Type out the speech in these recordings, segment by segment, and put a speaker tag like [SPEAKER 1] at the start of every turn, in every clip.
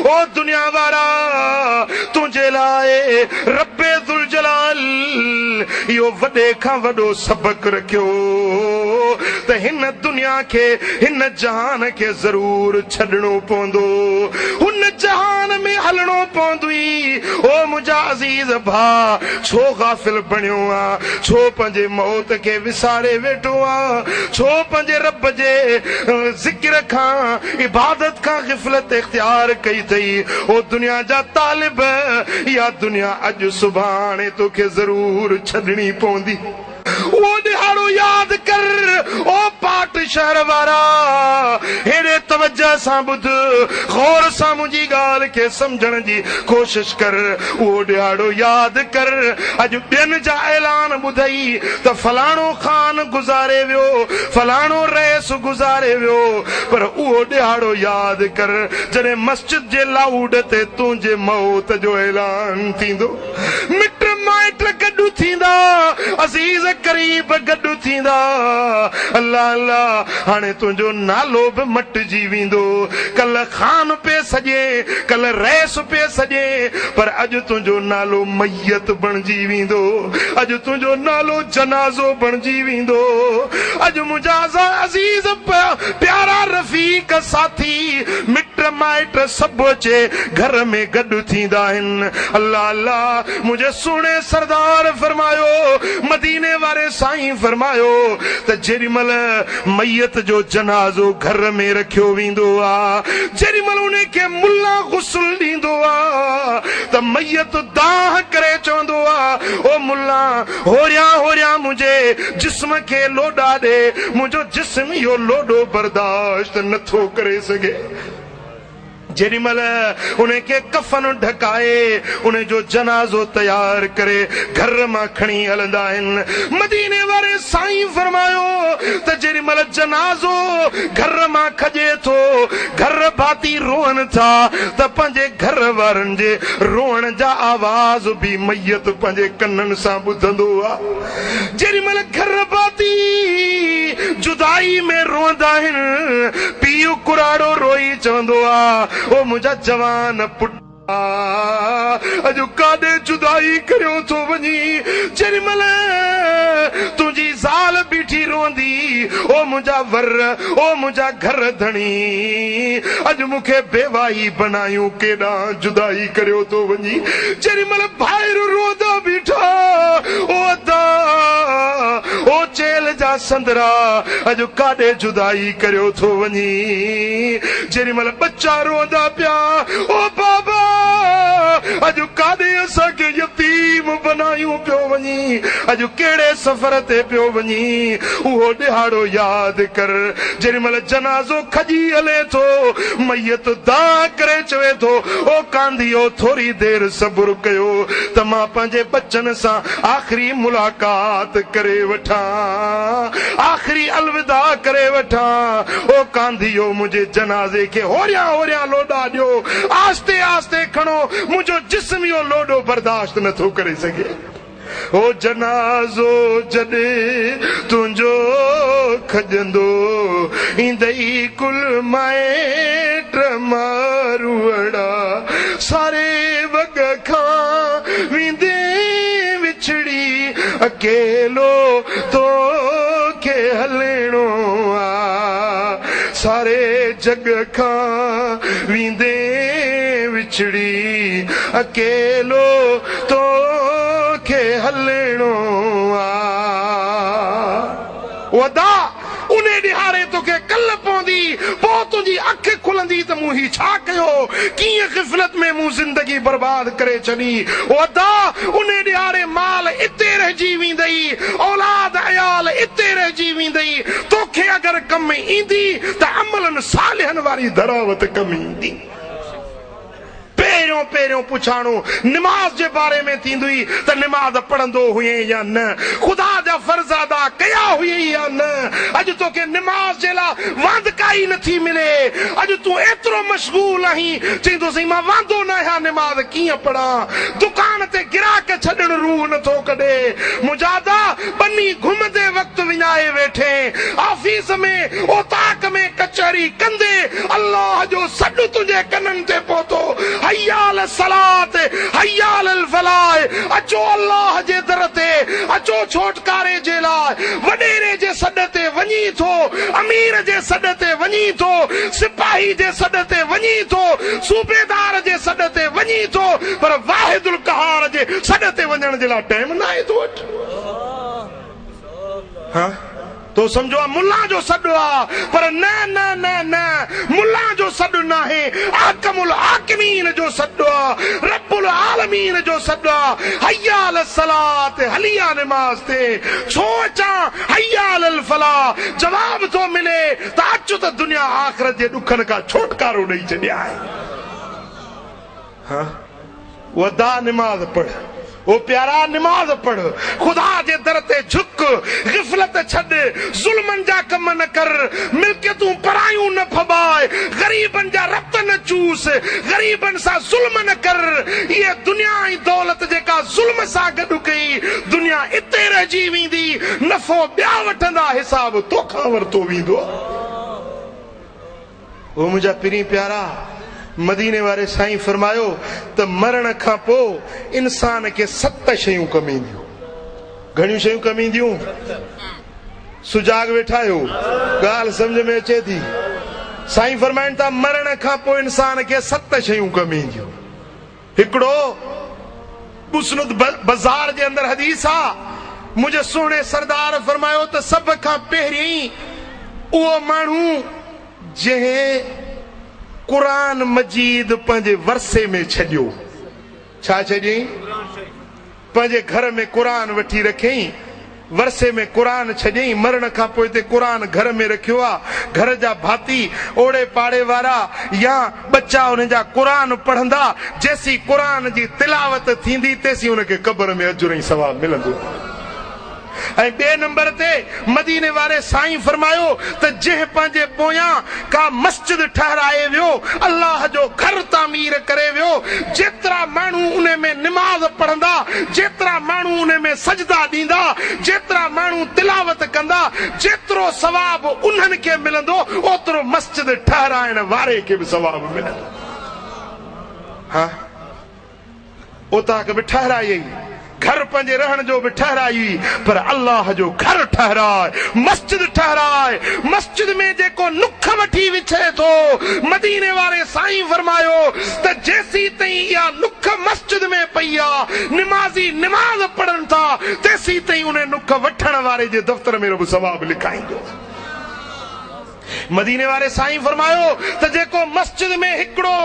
[SPEAKER 1] او دنيا وارا! تنهنجي لاء رب ذوالجلال اهو وڏي کان وڏو سبق رکيو ته هن دنيا کي، هن جهان کي ضرور ڇڏڻو پوندو، هن جهان ۾ هلڻو پوندوئي. او منهنجا عزيز ڀاء! ڇو غافل بڻيو آن؟ ڇو پنهنجي موت کي وساري ويٺو آن؟ ڇو پنهنجي رب جي ذڪر کان، عبادت کان غفلت اختيار ڪئي اٿئي؟ او دنيا جا طالب! اها دنيا اڄ سڀاڻي توکي ضرور ڇڏڻي پوندي. اهو ڏهاڙو ياد ڪر، او پاٽ شهر وارا! هيڏي توجه سان ٻڌ، غور سان منهنجي ڳالهه کي سمجهڻ جي ڪوشش ڪر، اهو ڏهاڙو ياد ڪر، اڄ ٻين جا اعلان ٻڌئي ته فلاڻو خان گذاري ويو، فلاڻو رئيس گذاري ويو، پر اهو ڏهاڙو ياد ڪر، جڏهن مسجد جي لائوڊ تي تنهنجي موت جو اعلان ٿيندو. مٽ مائٽ گڏ ٿيندا، عزيز قريب گڏ ٿيندا، الله الله هاڻي تنهنجو نالو به مٽجي ويندو، ڪلهه خان پئي سڏين، ڪلهه رئيس پئي سڏين، پر اڄ تنهنجو نالو ميت بڻجي ويندو، اڄ تنهنجو نالو جنازو بڻجي ويندو، اڄ منهنجا عزيز پيارا رفيق ساٿي مٽ مائٽ سڀ اچي گهر ۾ گڏ ٿيندا آهن. الله الله منهنجي سهڻي سردار فرمايو، مديني واري سائين فرمايو ته جيڏي مهل ميت جو جنازو گهر ۾ رکيو ويندو آ، جيڏي مهل انهي کي ملا غسل ڏيندو آ ته ميت دانهن ڪري چوندو آ، او ملا هوريان هوريان منهنجي جسم کي لوڏا ڏي، منهنجو جسم اهو لوڏو برداشت نٿو ڪري سگهي. جيڏي مهل ان کي ڪفن ڍڪائي ان جو جنازو تيار ڪري گهر مان کڻي هلندا آهن. مديني واري سائين فرمايو ته جيڏي مهل جنازو گهر مان کڄي ٿو، گهر ڀاتي روئن ٿا ته پنهنجي گهر وارن جي روئڻ جا آواز به ميت پنهنجي ڪنن سان ٻڌندو آ. جيڏي مهل گهر ڀاتي جدائي ۾ روئندا آهن، پيء ڪراڙو روئي چوندو آ، او منهنجا جوان پٽ! اڄ ڪاڏي جدائي ڪريو ٿو وڃين؟ جيڏي مهل تنهنجي زال بيٺي روئندي، او منهنجا ور، او منهنجا گهر ڌڻي! اڄ مون کي بيواهي بنايون ڪيڏانهن جدائي ڪريو ٿو وڃين؟ جيڏي مهل ڀائر روئندا بيٺا، او ادا! او چيلهه جا سندرا! اڄ ڪاڏي جدائي ڪريو ٿو وڃين؟ جيڏي مهل ٻچا روئندا پيا، او بابا! اڄ ڪاڏي اسان کي يتيم بنايون پيو وڃين؟ اڄ ڪهڙي سفر تي پيو وڃين؟ اهو ڏهاڙو ياد ڪر، جيڏي مهل جنازو کڄي هلي ٿو، ميت دانهن ڪري چوي ٿو، او ڪانڌيو ٿوري دير صبر ڪيو ته مان پنهنجي ٻچن سان آخري ملاقات ڪري وٺان، آخري الوداع ڪري وٺان، او ڪانڌيو منهنجي جنازي کي هوريان هوريان لوڏا ڏيو، آهستي آهستي کڻو، منهنجو جسم اهو لوڏو برداشت نٿو ڪري سگهي. هو جنازو جڏهن تنهنجو کڄندو، ايندئي ڪل مائٽ ماروئڙا، ساري وڳ کان ويندين وڇڙي، اڪيلو توکي هلڻو آ، ساري جڳ کان ويندين وڇڙي، اڪيلو توکي هلڻو آ. او ادا! انهي ڏهاڙي توکي ڪل پوندي، پوء تنهنجي اک کلندي ته مون هي ڇا ڪيو، ڪيئن غفلت ۾ مون زندگي برباد ڪري ڇڏي. او ادا! انهي ڏهاڙي مال اتي رهجي ويندئي، اولاد عيال اتي رهجي ويندئي، توکي اگر ڪم ايندي ته عملن صالحن واري ڌراوت ڪم ايندي. پهريون پهريون پهريون پڇاڻو نماز جي باري ۾ ٿيندوئي ته نماز پڙهندو هئين يا نه؟ خدا جا فرض ادا ڪيا هيئي يا نه؟ اڄ توکي نماز جي لاء واندڪائي نٿي ملي، اڄ تون ايترو مشغول آهين، چئين ٿو سائين مان واندو ناهيان نماز ڪيئن پڙهان؟ دڪان تي گراهڪ ڇڏڻ روح نٿو ڪڍي، مجاهدا ٻني گهمندي وقت وڃائي ويٺين، آفيس ۾ اوطاق ۾ ڪچهري ڪندي الله جو سڏ تنهنجي ڪنن تي پهتو، حي علي الصلوة حي علي الفلاح، اچو الله جي در تي، اچو ڇوٽڪاري جي لاء، وڏيري جي سڏ تي وڃين ٿو، امير جي سڏ تي وڃين ٿو، سپاهي جي سڏ تي وڃين ٿو، صوبيدار جي سڏ تي وڃين ٿو، پر واحد القهار جي سڏ تي وڃڻ جي لاء ٽائيم ناهي تو وٽ. ها تو سمجهيو آ ملان جو سڏ آ پر نه نه نه نه ملان جو سڏ ناهي احڪم الحاڪمين جو سڏ آ رب العالمين جو سڏ آ حي علی الصلوة هلي آ نماز تي ڇو اچان حي علی الفلاح جواب ٿو ملي ته اچ ته دنيا آخرت جي ڏکن کان ڇوٽڪارو ڏئي ڇڏيانء. ها ودا نماز پڙھ او پيارا نماز پڙھ خدا جي در تي جھڪ غفلت ڇڏ ظلمن جا ڪم نه ڪر ملڪيتون پرايون نه ڦٻاء غريبن جا رت نه چوس غريبن سان ظلم نه ڪر اهي دنيا ۽ دولت جيڪا ظلم سان گڏ ڪئي دنيا اتي رهجي ويندي نفعو ٻيا وٺندا حساب توکان ورتو ويندو. او منهنجا پرين پيارا! مديني واري سائين فرمايو ته مرڻ کان پوء انسان کي ست شيون ڪم اينديون. گهڻيون شيون ڪم اينديون؟ سجاڳ ويٺا آهيو؟ ڳالهه سمجهه ۾ اچي ٿي؟ سائين فرمائن ٿا مرڻ کان پوء انسان کي ست شيون ڪم اينديون. هڪڙو مسند بزار جي اندر حديث آ، منهنجي سهڻي سردار فرمايو ته سڀ کان پهرين اهو ماڻهو جنهن قرآن مجيد پنهنجي ورثي ۾ ڇڏيو. ڇا ڇڏيائين؟ پنهنجي گهر ۾ قرآن وٺي رکيائين، ورثي ۾ قرآن ڇڏيائين، مرڻ کان پوء تي قرآن گهر ۾ رکيو آ، گهر جا ڀاتي، اوڙي پاڙي وارا يا ٻچا انهن جا قرآن پڙهندا، جيسين قرآن جي تلاوت ٿيندي تيسين ان کي قبر ۾ اجر ۽ ثواب ملندو. ۽ ٻئي نمبر تي مديني واري سائين فرمايو ته جنهن پنهنجي پويان ڪا مسجد ٺهرائي ويو، الله جو گهر تعمير ڪري ويو، جيترا ماڻهو انهي ۾ نماز پڙهندا، جيترا ماڻهو انهي ۾ سجدا ڏيندا، جيترا ماڻهو تلاوت ڪندا، جيترو ثواب انهن کي ملندو، اوترو مسجد ٺهرائڻ واري کي به ثواب ملندو. ها. اوطاق به ٺهرايئي، گهر پنهنجي رهڻ جو به ٺهرايئي، پر الله جو گهر ٺهراء، مسجد ٺهراء، مسجد ۾ جيڪو نک وٺي وڇي ٿو، مديني واري سائين فرمايو ته جيسيتائين اها نک مسجد ۾ پئي آ، نمازي نماز پڙهن ٿا، تيسيتائين انهي نک وٺڻ واري جي دفتر ۾ رب ثواب لکائيندو. مديني واري سائين فرمايو ته جيڪو مسجد ۾ هڪڙو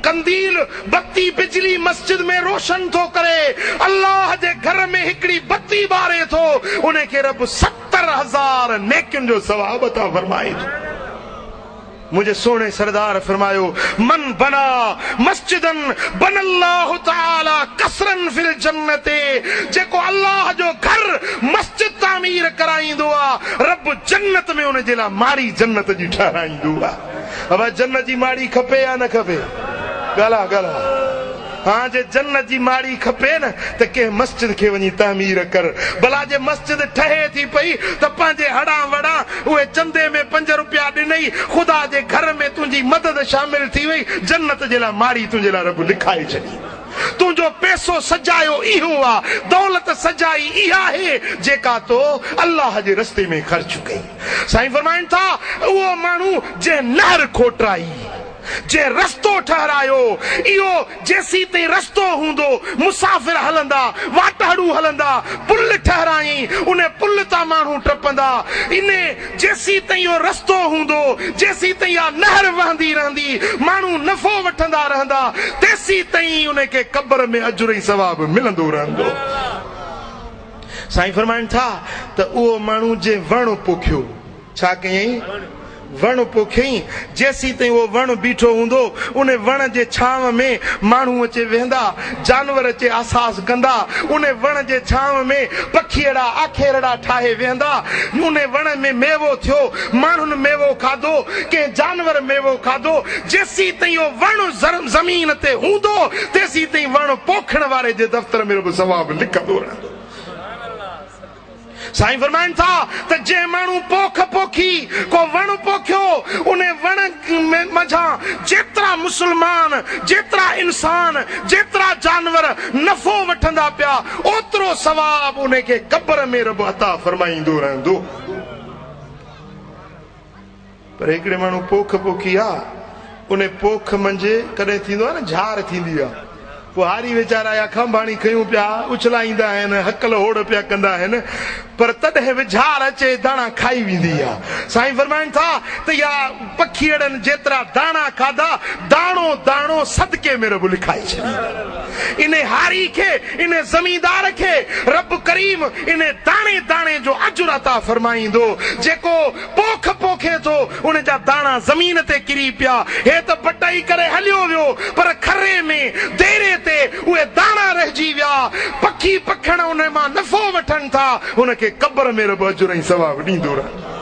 [SPEAKER 1] قنديل، بتي، بجلي مسجد ۾ روشن ٿو ڪري، الله جي گهر ۾ هڪڙي بتي ٻاري ٿو، ان کي رب 70,000 نيڪين جو ثواب عطا فرمائي ٿو. منهنجي سهڻي سردار فرمايو، من بنا مسجدا بنا الله تعالي قصرا في الجنة جيڪو الله جو گهر مسجد تعمير ڪرائيندو آ، رب جنت ۾ ان جي لاء ماڙي جنت جي ٺهرائيندو آ. ابا جنت جي ماڙي کپي يا نه کپي؟ ڳالهاء ڳالهاء. ها جي جنت جي ماڙي کپي نه ته ڪنهن مسجد کي وڃي تعمير ڪر. ڀلا جي مسجد ٺهي ٿي پئي ته پنهنجي هڙان وڙان اهي چندي ۾ پنج روپيا ڏنئي، خدا جي گهر ۾ تنهنجي مدد شامل ٿي وئي، جنت جي لاء ماڙي تنهنجي لاء رب لکائي ڇڏي. تنهنجو پئسو سجايو اهو آ، دولت سجائي اها آهي جيڪا تو الله جي رستي ۾ خرچ ڪئي. سائين فرمائن ٿا، اهو ماڻهو جنهن نهر کوٽرائي، جنهن رستو ٺهرايو، اهو جيسيتائين رستو هوندو، مسافر هلندا، واٽهڙو هلندا، پل ٺهرايائين، ان پل تان ماڻهو ٽپندا، ان جيسيتائين اهو رستو هوندو، جيسيتائين اها نهر وهندي رهندي، ماڻهو نفعو وٺندا رهندا، تيسيتائين ان کي قبر ۾ اجر ۽ ثواب ملندو رهندو. سائين فرمائن ٿا ته اهو ماڻهو جنهن وڻ پوکيو، ڇا ڪيائين؟ وڻ پوکيائين، جيسيتائين اهو وڻ بيٺو هوندو، ان وڻ جي ڇانو ۾ ماڻهو اچي ويهندا، جانور اچي آساس ڪندا، ان وڻ جي ڇانو ۾ پکيئڙا آکيرڙا ٺاهي ويهندا، ان وڻ ۾ ميوو ٿيو، ماڻهن ميوو کاڌو، ڪنهن جانور ميوو کاڌو، جيسيتائين اهو وڻ زمين تي هوندو، تيسيتائين وڻ پوکڻ واري جي دفتر ۾ رب ثواب لکندو رهندو. سائين فرمائن ٿا ته جنهن ماڻهو پوک پوکي، ڪو وڻ پوکيو، انهي وڻ منجهان جيترا مسلمان، جيترا انسان، جيترا جانور نفعو وٺندا پيا، اوترو ثواب انهي کي قبر ۾ رب عطا فرمائيندو رهندو. پر هڪڙي ماڻهو پوک پوکي آ، انهي پوک منجهه ڪڏهن ٿيندو آ نه جهار ٿيندي آ، پوء هاري ويچارا اها کانڀاڻي کنيون پيا اڇلائيندا آهن، هڪل هوڙ پيا ڪندا آهن، پر تڏهن به جهار اچي داڻا کائي ويندي آ. سائين فرمائن ٿا ته اها پکيئڙن جيترا داڻا کاڌا، داڻو داڻو صدقي ۾ رب لکائي ڇڏيندو. انهي هاري کي، انهي زميندار کي رب ڪريم انهي داڻي داڻي جو اجر عطا فرمائيندو، جيڪو پوک پوکي ٿو، ان جا داڻا زمين تي ڪري پيا. هي ته بٽئي ڪري هليو ويو، پر کري ۾، ديري تي، اهي داڻا رهجي ويا. پکي پکڻ ان مان نفعو وٺن ٿا. ان کي قبر ۾ رب اجر ۽ ثواب ڏيندو رهندو.